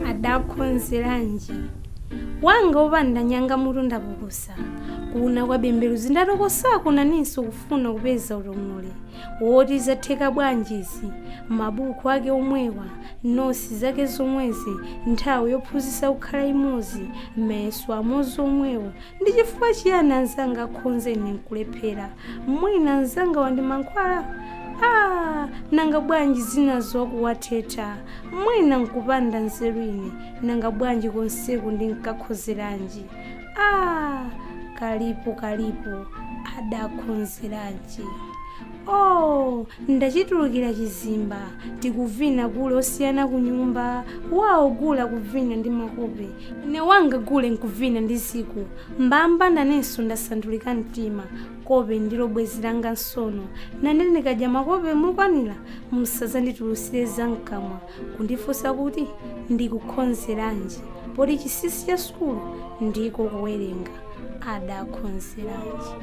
Adakhonzeranji wanga opanda nyanga mutu ndapukusa kuna kwa bembeluzi ndatokosako naninso kufuna kupeza utomoli woti zatheka bwanjizi mabuku ake omwewa nosi zake zomwezi nthawi yophunzitsa kukhala imodzi mayeso amodzi omwewo. Ndi chifukwa chiyani anzanga akhonza ine nkulephera? Mwina anzanga wandi mankhwala? Ah, nanga bwanji zinazo akuwathetha? Mwina nkupanda nzeru ine, nanga bwanji konseku ndinkakhozeranji? Ah, kalipo kalipo adakhonzeranji. Oh, ndachitulukira chizimba tikuvina gule osiyana ku nyumba wawo gula kuvina ndi makope ine wanga gule nkuvina ndi ziku mbamba nanenso ndasandulika mtima kope ndilo bwezi langa nsono nane ndikadya makope mokwanira musazanditulusire zamkamwa kundifunsa kuti ndikukhonzeranji poti chinsinsi cha sukulu ndiko kuwerenga. Adakhonzeranji.